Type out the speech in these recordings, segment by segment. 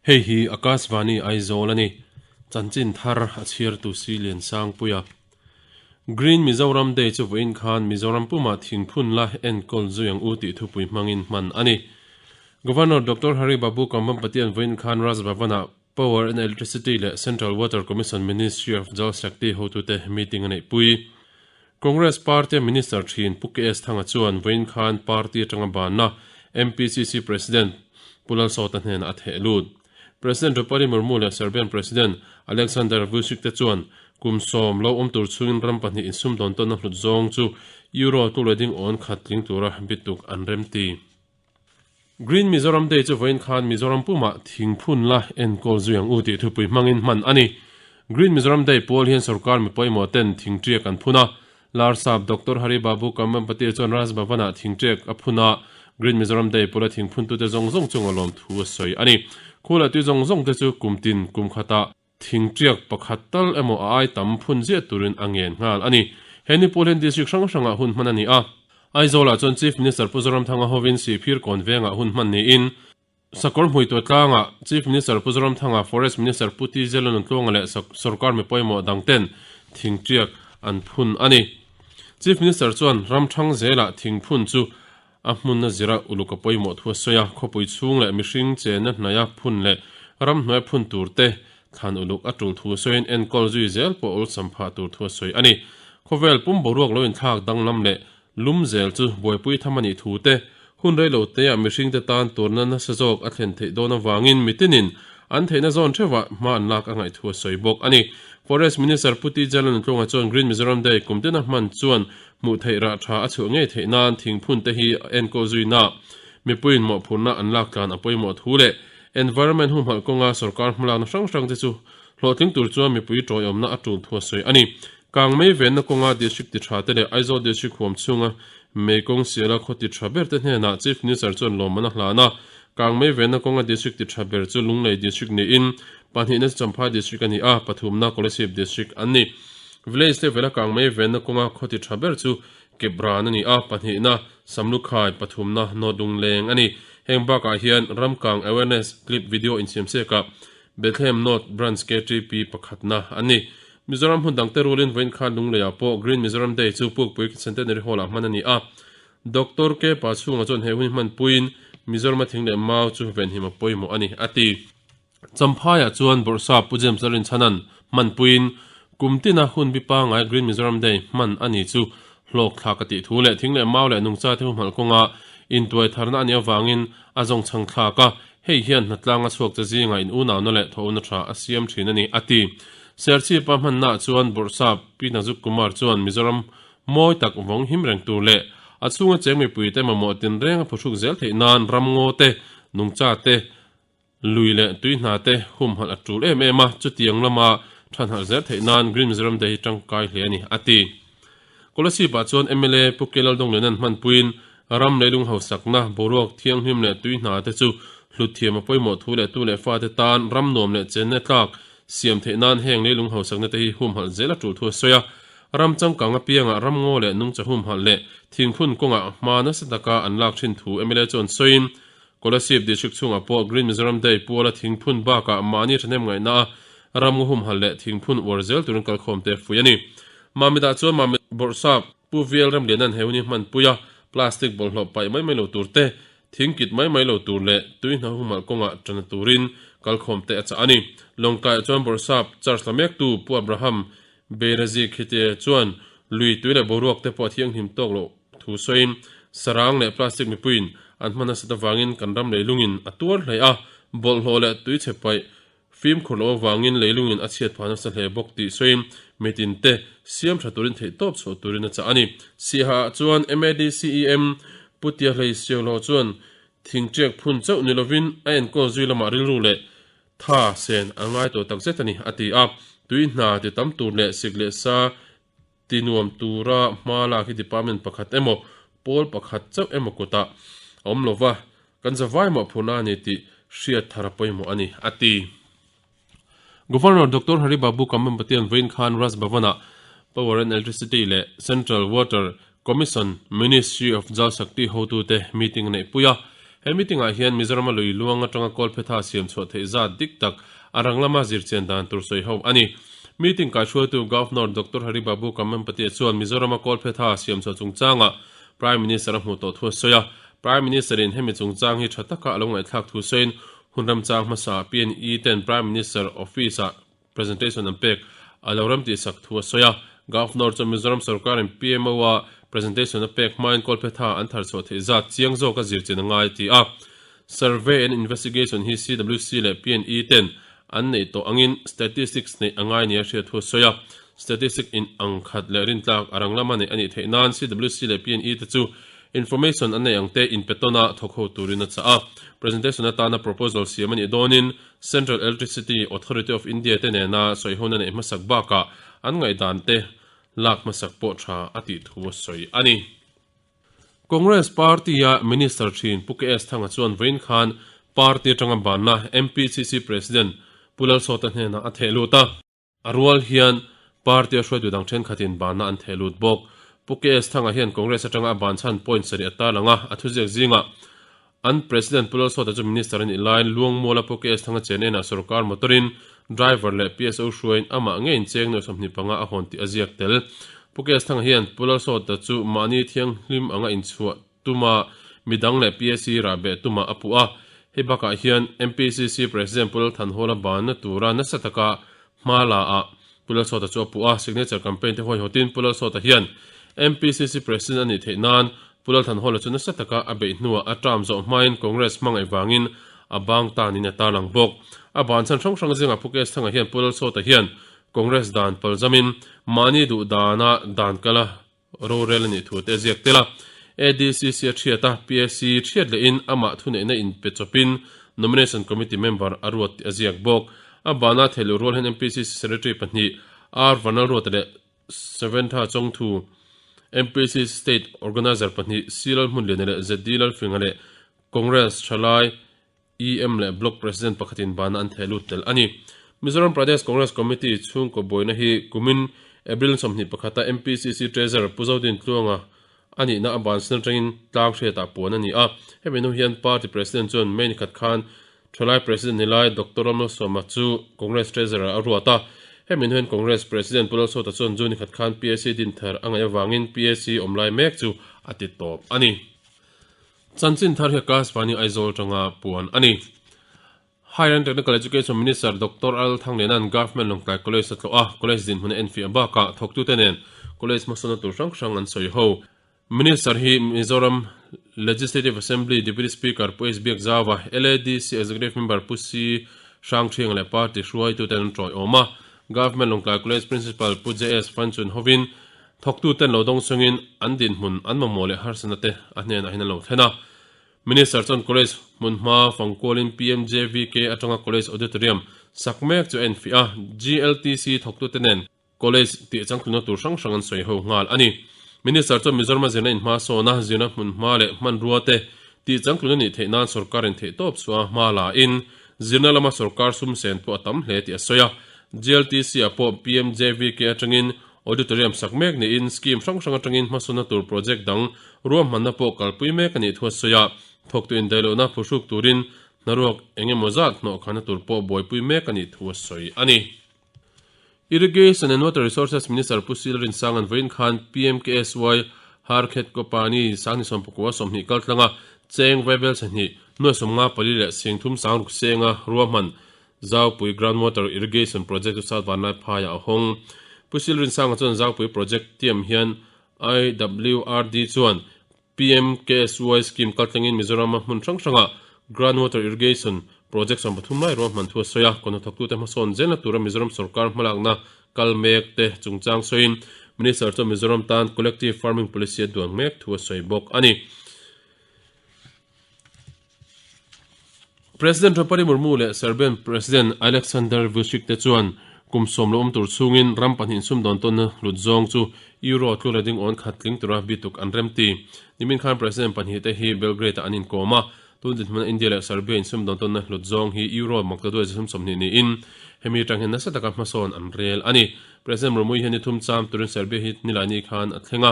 Hei hi Akashvani Aizawl a ni. Chanchin thar a chhiartu si Liansangpuia. Green Mizoram Day chu vawiin khan Mizoram pumah thingphun la enkawl zui ang u tih thupui hmangin hman a ni. Governor Doctor Hari Babu Kambhampatian vawiin khan Raj Bhavan-ah Power and Electricity leh Central Water Commission Ministry of Jal Shakti hotute meeting a neihpui. Congress Party-a Minister thin Pu KS Thanga chuan vawiin khan party atanga banna MPCC President Pu Lalsawta hnenah a theh lut. President Draupadi Murmu leh Serbian President Aleksandar Vucic te chuan kum sawm lo awm tur chhungin ram pahnih insumdawn tawnna hlut zawng chu Euro tu leh ding awn khat tling tura bituk an remti. Green Mizoram Day chu vawiin khan Mizoram pumah thingphun la enkawl zui ang u tih thupui hmangin hman a ni. Green Mizoram Day pual hian sorkar mi pawimawh ten thingṭiak an phun a. Larsap Doctor Hari Babu Kammampati chuan Raj Bhavan-ah thingṭiak a phun a, Green Mizoram Day puala thingphuntute zawng zawng chunga lawmthu a sawi a ni. Khua leh tui zawng zawng te chu kum tin kum khatah thingṭiak pakhat tal emaw a ai tam phun ziah turin a ngen nghal a ni. He ni pawh hian district hrang hrangah hun hman a ni a. Aizawlah chuan Chief Minister Pu Zoramthanga hovin Sihphir kawn vengah hun hman niin Sakawr hmuitua tlangah Chief Minister Pu Zoramthanga, Forest Minister Pu T Zelonantluanga leh sorkar mi pawimawh dangten thingṭiak an phun a ni. Chief Minister chuan ram ṭhang zelah thingphun chu A hmunna zira uluk a pawimawh thu a sawi a, khawpui chhung leh mihring chenna hnaia phun leh ramhnuai phun tur te thlan uluk a tul thu sawiin enkawl zui zel pawh awlsam phah tur thu a sawi a ni. Khawvel pum boruak lo inthlak danglam leh lum zel chu buaipui tham a nih thu te, hun rei lo teah mihringte tan turna nasa zawk a thlen theih dawn avangin mitinin an theihna zawn theuhah hma an lak a ngaih thu a sawi bawk a ni. Forest Minister Pu T Jalal Ntlunga chuan Green Mizoram Day kum tina hman chuan Hmuh theih rah tha a chhuah ngei theih nan thingphun te hi enkawl zuina mipuiin mawhphurhna an lak tlan a pawimawh thu leh environment humhalh kawnga sorkar hmalakna hrang hrang te chu hlawhtling tur chuan mipui tawiawmna a tul thu a sawi a ni. Kangmei venna kawnga district ti tha te leh Aizawl district huam chhunga mei kawng siala khaw ti tha ber te hnenah Chief Minister chuan lawmman a hlan a. Kangmei venna kawnga district ti tha ber chu Lunglei district niin pahnihna chu Champhai district a ni a, pathumna Kolasib district an ni. Village level a kang mai venna kawnga khawti tha ber chu Kepran a ni a, pahnihna Samlukhai, pathumna Nawdungleng a ni. Heng bakah hian Ramkang Awareness Clip Video insiamsiakah Bethlehem North Branch KTP pakhatna an ni. Mizoram hmun dangte rualin vawiin khan Lungleiah pawh Green Mizoram Day chu Pukpui Centenary Hall-ah hman a ni a. Doctor K Pachhunga chuan he hun hi hmanpuiin Mizorama thing leh mau chu venhim a pawimawh a ni, a ti. Champhaiah chuan Bawrhsap Pu James Lalrinchhana'n hmanpuiin kum tina hun bi pangngai Green Mizoram Day hman a ni chu hlawkthlak a tih thu leh thing leh mau leh nungchate humhalh kawnga intuai tharna a nih avangin a zawngchhang thlak a, hei hian hnatlang a chhuak che zingah in unauna leh thawhna tha a siam thin a ni, a ti. Serchhipa hmannaah chuan Bawrhsap Pi Nazuk Kumar chuan Mizoram mawi tak vawng him reng tur leh a chhunga cheng mipuite mamawh tinreng a phuhruk zel theih nan ramngaw te, nungcha te, Lui leh tui hna te humhalh a tul em em a, chutiang lama thanhalh zel theih nan Green Mizoram Day hi tangkai hle a ni, a ti. Kolasib-ah chuan mla Pu Kelal Dawnglena'n hmanpuiin ram leilung hausakna, boruak thianghlim leh tui hna te chu hlut thiam a pawimawh thu leh tu leh fate tan ram nuam leh chenna tlak siam theih nan heng leilung hausakna te hi humhalh zel a tul thu a sawi a. Ram changkang apiangah ramngaw leh nungcha humhalh leh thingphun kawngah hma nasa taka an lak thin thu mla chuan sawiin Kolasib District chhungah pawh Green Mizoram Day puala thingphun bakah mahni thahnem ngaihna a ramngaw humhalh leh thingphun uar zel turin kalkhawm te fuih a ni. Mamit-ah chuan Mamit Bawrhsap Pu VL Ramliana'n he hun hi hmanpui a, plastic bawlhhlawh paih mai mai lo tur te, thing kit mai mai lo tur leh tui hna humhalh kawngah ṭana turin kalkhawm te a chah a ni. Lawngtlaiah chuan Bawrhsap charge la mektu Pu Abraham Beirazi Khite chuan lui tui leh boruak te pawh a thianghlim tawk loh thu sawiin sarang leh plastic mipuiin an hman nasat avangin kan ram leilungin a tuar hle a, bawlhhlawh leh tui chhe paih fimkhur loh avangin leilungin a chhiat phah nasa hle bawk tih sawiin mitin te siam tha turin theihtawp chhuah turin a chah a ni. Siaha ah chuan MADCEM Pu Tiahlei Siaulo chuan thingṭiak phun chauh ni lovin a enkawl zui lamah rilru leh Tha sen a ngai tawh tak zet a ni, a ti a. Tui hna ti tam tur leh sik leh sa ti nuam tura hma lak hi department pakhat emaw, pawl pakhat chauh emaw kutah a awm lo va, kan zavai mawhphurhna a ni tih hriat thar a pawimawh a ni, a ti. Governor Doctor Hari Babu Kambhampatian vawiin khan Raj Bhavan-ah Power and Electricity leh Central Water Commission, Ministry of Jal Shakti hotute meeting a neihpui a. He meeting-ah hian Mizorama lui luang atanga kawlphetha siam chhuah theih zat dik tak a rang lama zirchian dan tur sawi ho a ni. Meeting kaihruaitu Governor Doctor Hari Babu Kambhampati chuan Mizorama kawlphetha siam chhuah chungchangah Prime Minister a hmuh tawh thu a sawi a. Prime Minister-in hemi chungchang hi tha taka a lo ngaihthlak thu sawiin hun ramchang hmasaah PNE ten Prime Minister Office-ah presentation an pek a lo rem tihsak thu a sawi a. Governor chuan Mizoram sorkarin PMO-a presentation a pek hmain Kawlphetha an thar chhuah theih zat chiang zawka zirchian a ngai a ti a. Survey and Investigation hi CWC leh PNE ten an neih tawh angin statistics neih a ngai nia hriat thu a sawi a. Statistic in ang khat leh rintlak a rang lama neih a nih theih nan CWC leh PNE te chu information an neih ang te inpetawn a thawk ho turin a chah a. Presentation atana proposal siam a nih dawnin Central Electricity Authority of India te nena sawihona neih hmasak bakah an ngaihdan te lak hmasak pawh tha a tih thu a sawi a ni. Congress Party-a Minister thin Pu KS Thanga chuan vawiin khan party atanga banna MPCC President Pu Lalsawta hnenah a theh lut a. A rual hian party-a hruaitu dang thenkhatin banna an theh lut bawk. Pu KS Thanga hian Congress atanga a ban chhan point sarih a tarlang a, a thuziak zingah an President Pu Lalsawta chu Minister a nih laiin Luangmuala Pu KS Thanga chen enah sorkar motor-in driver leh PSO hruaiin amah ngeiin cheng nuai 25 a hawn tih a ziak tel. Pu KS Thanga hian Pu Lalsawta chu mahni thianghlim anga inchhuah tuma midang leh PSC rahbeh tumah a puh a. Hei bakah hian MPCC President Pu Lalthanhawla banna tura nasa taka hma la ah Pu Lalsawta chu a puh a. Signature campaign te huaihawtin Pu Lalsawta hian MPCC President a nih theih nan Pu Lalthanhawla chu nasa taka a beih hnuah a term zawh hmain Congress hmangaih vangin a bang tanin a tarlang bawk. A ban chhan hrang hrang zingah Pu KS Thanga hian Pu Lalsawta hian Congress dan palzamin mahni duh dana dan kal a Rorel a nih thu te a ziak tel a. ADCC a thiat a, PAC thiat lehin amah thuneihna inpe chawpin Nomination Committee member a ruat tih a ziak bawk. A bana theihloh rual hian MPCC Secretary pahnih R Vanlalruata leh Seventha Chawngthu, MPCC State Organiser pahnih C Lalhmunliana leh ZD Lalfinga leh Congress thalai EM leh Block President pakhatin bana an theh lut tel a ni. Mizoram Pradesh Congress Committee chhungkaw buaina hi kumin April 21 a MPCC Treasurer Pu Zodin Tluanga a nihna a bansan atangin tlang hriatah puan a ni a. Hemi hnu hian Party President chuan May nikhat khan Thalai President ni lai Doctor Ramlalsawma chu Congress Treasurer a ruat a. Hemi hnu hian Congress President Pu Lalsawta chuan June nikhat khan PAC dinthar a ngaih avangin PAC awm lai mek chu a ti tawp a ni. Chanchin thar hi Akashvani Aizawl atanga puan a ni. Higher and Technical Education Minister Doctor Al Thangliana'n Government Lawngtlai College a tlawh a, college dinhmun a enfiah bakah thawktute nen college hmasawnna tur hrang hrang an sawi ho. Minister hi Mizoram Legislative Assembly Deputy Speaker Pu H Biakzauva, LADC Executive Member Pu C Hrangthianga leh party hruaituten an tawiawm a. Government Lawngtlai College Principal Pu JS Fanchun hovin Thawktuten lo dawng chungin an dinhmun an mamawh leh harsatna te a hnenah hian an lo thlen a. Minister chuan College hmunhma fangkualin PMJVK atanga College Auditorium sak mek chu a enfiah a, GLTC thawktute nen College tih changtlunna tur hrang hrang an sawi ho nghal a ni. Minister chuan Mizorama zirna inhma sawn a, zirna hmunhma leh hmanrua te tih changtlun a nih theih nan sorkarin theihtawp chhuah a hma la in zirna lama sorkar sum sen pawh a tam hle tih a sawi a. GLTC ah pawh PMJVK atangin Auditorium sak mek niin scheme hrang hrang atangin hmasawnna tur project dang ruahmanna pawh kalpui mek a nih thu a sawi a, thawktu indaihlohna phuhruk turin hnaruak eng emaw zat hnawhkhanna tur pawh buaipui mek a nih thu a sawi a ni. Irrigation and Water Resources Minister Pu Sil Rinsanga'n vawiin khan PMKSY Harkhet Kopani Sangni Sawmpakua 20 kaltlanga cheng vaibel chhahnih nuai 54 leh singthum sangruk senga ruahman Zaupui Groundwater Irrigation Project chu South Vanlaiphaiah a hawng. Pu Silrinsanga chuan Zaupui Project tiam hian IWRD chuan PMKSY scheme kaltlangin Mizorama hmun hrang hrangah Groundwater Irrigation Project 13 lai ruahman thu a sawi a, kawn hnathawktute hmasawn zelna tura Mizoram sorkar hmalakna kal mek te chungchang sawiin Minister chuan Mizoram tan Collective Farming Policy a duang mek thu a sawi bawk a ni. President Draupadi Murmu leh Serbian President Aleksandar Vucic te chuan kum sawm lo awm tur chhungin ram pahnih sumdawn tawnna hlut zawng chu Euro tlura ding awn khat tling tura bituk an remti. Nimin khan President pahnih te hi Belgrade-ah an inkawm a, tun dinhmuna India leh Serbia insumdawn tawnna hlut zawng hi Euro maktaduai zahum 20 niin hemi atang hian nasa taka hmasawn an rel a ni. President Murmu hian ni thum cham turin Serbia hi nilaini khan a thleng a.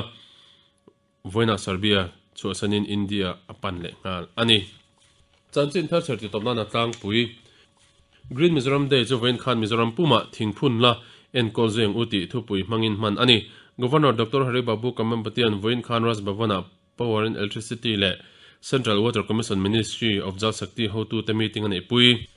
Vawiinah Serbia chhuahsanin India a pan leh nghal a ni. Chanchin thar chher titawp nana tlangpui. Green Mizoram Day chu vawiin khan Mizoram pumah thingphun la enkawl zui ang u tih thupui hmangin hman a ni. Governor Doctor Hari Babu Kambhampatian vawiin khan Raj Bhavan-ah Power and Electricity leh Central Water Commission Ministry of Jal Shakti hotute meeting a neihpui.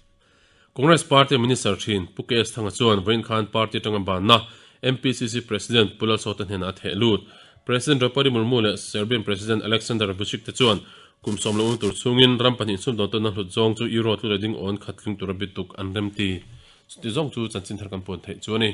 Congress Party Minister thin Pu KS Thanga chuan vawiin khan party atanga banna MPCC President Pu Lalsawta hnenah a theh lut. President Draupadi Murmu leh Serbian President Aleksandar Vucic te chuan kum sawm lo um tur chhungin ram pahnih sumdawn tawnna hlut zawng chu Euro tlu leh ding awn khat tling tura bituk an remti. Chuti zawng chu chanchin thar kan puan theih chu a ni.